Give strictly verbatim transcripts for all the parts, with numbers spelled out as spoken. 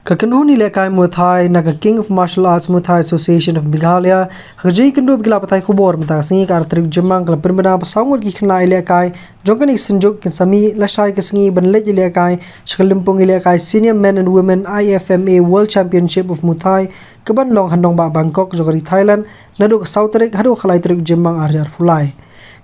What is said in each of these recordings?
Ka kynhun ïalehkai Muay Thai na ka King of Martial Arts Muay Thai Association of Meghalaya ha ka jingïakynduh bad ki lad pathai khubor mynta ka sngi, ka ar tarik Jymmang, ka la pynbna ba saw ngut ki khynnah ïalehkai jong kane ka synjuk kin sa mih lashai ka sngi ban leit ïalehkai sha ka lympung ïalehkai Senior Men and Women I F M A World Championship of Muay Thai, kaban long ha nongbah Bangkok jong ka ri Thailand naduh ka saw tarik haduh ka lai tarik Jymmang ar hajar arphew lai.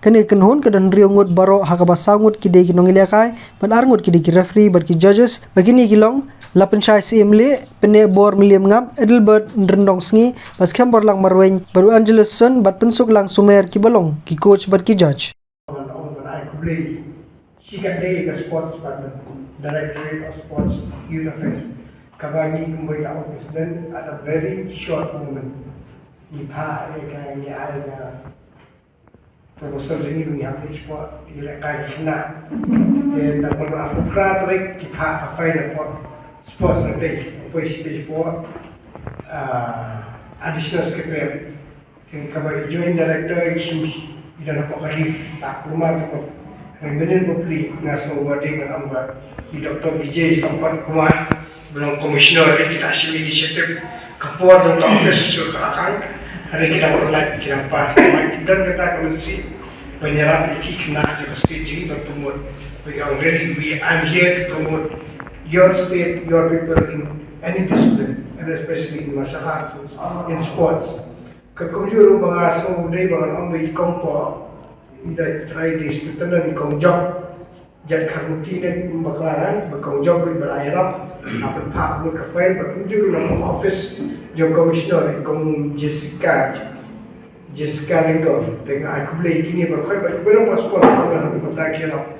Kane ka kynhun ka don hynriew ngut baroh, ha kaba saw ngut ki dei ki nongïalehkai bad ar ngut ki dei ki referee bad ki judges. Bad kine ki long: Lapynshai Syiemlieh, Pynehbor Mylliem Ngap, Adelbert Nryndong Sngi, bad Skhem Borlang Marwein bad u Angelus Sun bad Pynsuklang Sumer kiba long ki coach bad ki judge. Ngan ong ban ai khublei shikatdei ïa ka Sports Department, Directorate of Sports, Youth Affairs, kaba ngi kumba ïa u President at a very short moment ngi phah ïa ka, ngi ai ka proposal jong ngi ba ngi hap leit sport, ïalehkai ki khynnah. Te tang ban arphew phra tarik ki phah ka final sport, sports na te, poi shi sport, ah, additional secretary. Te kaba i Joint Director i shu i don hapoh ka leave, ta kulmar te ko. Hynrei mynnin bapli nga sngew ba dei ban ong ba i Doctor Vijay Sampath Kumar, ba long Commissioner, eh, ki la shim initiative ka por jong ka office shu ka la khang. Hynrei ki dang pynlait, ki dang pass, ki don kata ka mynsiem ban ïarap ïa ki khynnah jong ka state jong ngi ban promote. We are really, we, I'm here to promote your state, your people in any discipline, and especially in martial arts, in sports. Ka kumjuh ruh ba nga sngew dei ba ngan ong ba i kong, i da i trai di student i kong Job Jaitkharmuti ne bakla ngan, ba kong Job i ba la ïarap, ha pynphah mut ka file, ba kumjuh ruh na ka office jong Commissioner i kong Jessica, Jessica Lyngdoh. Te nga ai khublei kine baroh, ba ba na passport ba na mynta ki ïarap.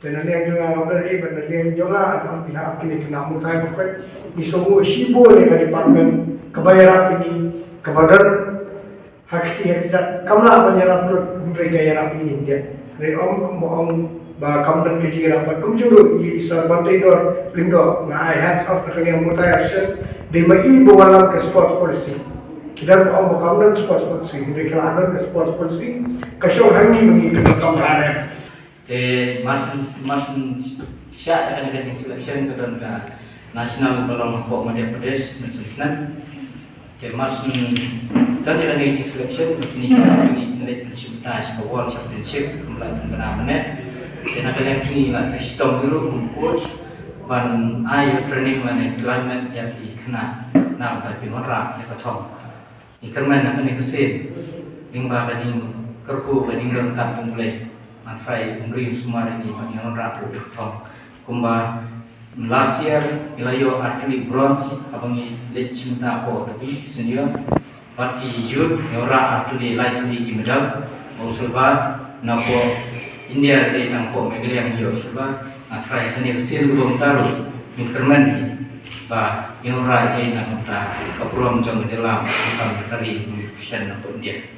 Te na liang jong nga, nga don, eh, ba na liang jong nga, on behalf kine ki khynnah Muay Thai baroh, ngi sngewnguh shibun ïa ka department kaba ïarap ïa ngi, kaba don ha kti ha kjat, kam lah ban ïarap lut hynrei ka ïarap ïa ngi. Hynrei ym kumba ong ba kam don ka jingïarap, ba kumjuh ruh ïa i Sir Banteidor Lyngdoh, nga ai hats off na ka liang Muay Thai Association, dei ma i ba wallam ka sports policy. Ki don ba ong ba kam don sports policy, hynrei ka la don ka sports policy, ka shong ha ngi ba ngi pyndonkam. Te mar shu, mar shu shah ïa kane ka jingselection ka don ka national ba long hapoh Madhya Pradesh, mynshem snem. Te mar shu don ïa kane ka jingselection, kine ki, kine ki leit pynshim bynta sha ka World Championship, kum la pynbna mynne. Te na ka liang kine la trei shitom ruh kum coach ban ai ïa training lane alignment ïa ki khynnah na ka bynta ki wanrah ïa ka thong. Ngi kyrmen ha kane ka sien, lyngba ka jingkyrkhu, ka jingdonkam jong U Blei, nga trai u ri u sumar ïa ngi ba ngin wanrah ïa ka thong. Kumba last year ngi la ïoh artylli bronze haba ngi leit shim bynta hapoh W B C senior. Bad ki youth ngi wanrah artylli, laitylli ki medal, ba u silver na hapoh India, dei tang hapoh Meghalaya ngi ïoh silver. Nga trai ha kane ka sien ruh mynta ruh ngin kyrmen hi ba ngin wanrah hi na ka bynta ka burom jong ka jylla, ka kam ka ri, ngi pyrshang na hapoh India.